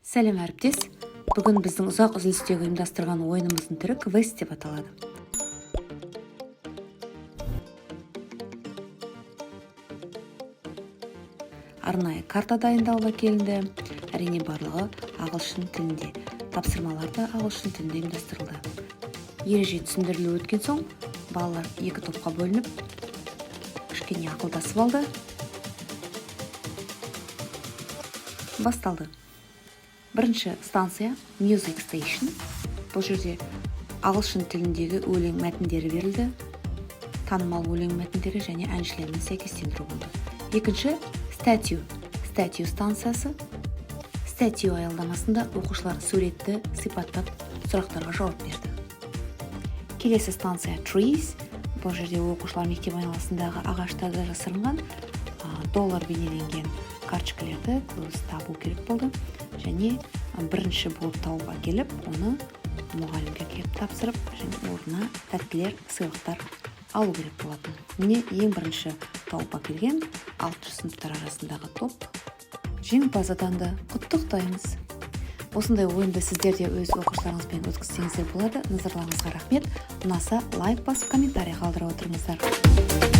Сәлем, әріптес! Бүгін біздің ұзақ үзілістегі ұйымдастырған ойынымыздың түрі квест деп аталады. Арнайы карта дайындалып әкелінді. Әрине, барлығы ағылшын тілінде, тапсырмалар да ағылшын тілінде ұйымдастырылды. Ереже түсіндіріліп өткен соң, балалар екі топқа бөлініп, кішкене ақылдасып алды. Басталды. Бірінші станция — Music Station. Бұл жерде ағылшын тіліндегі өлең мәтіндері берілді, танымал өлең мәтіндері және әншілермен сәйкестендіру болды. Екінші Statue станциясы. Statue аялдамасында оқушылар суретті сипаттап, сұрақтарға жауап берді. Келесі станция — Trees. Бұл жерде оқушылар мектеп айналасындағы ағаштарда жасырынған доллар бейнеленген карточкалерді, clues, табу керек болды және бірінші болып тауып әкеліп, оны мұғалімге келіп тапсырып және орнына тәттілер, сыйлықтар алу керек болатын. Міне, ең бірінші тауып әкелген алтыншы сыныптар арасындағы топ жеңімпаз атанды. Құттықтаймыз! Осындай ойынды сіздер де өз оқушыларыңызбен өткізсеңіздер болады. Назарларыңызға рахмет! Ұнаса, лайк басып, комментарий қалдыра отырыңыздар.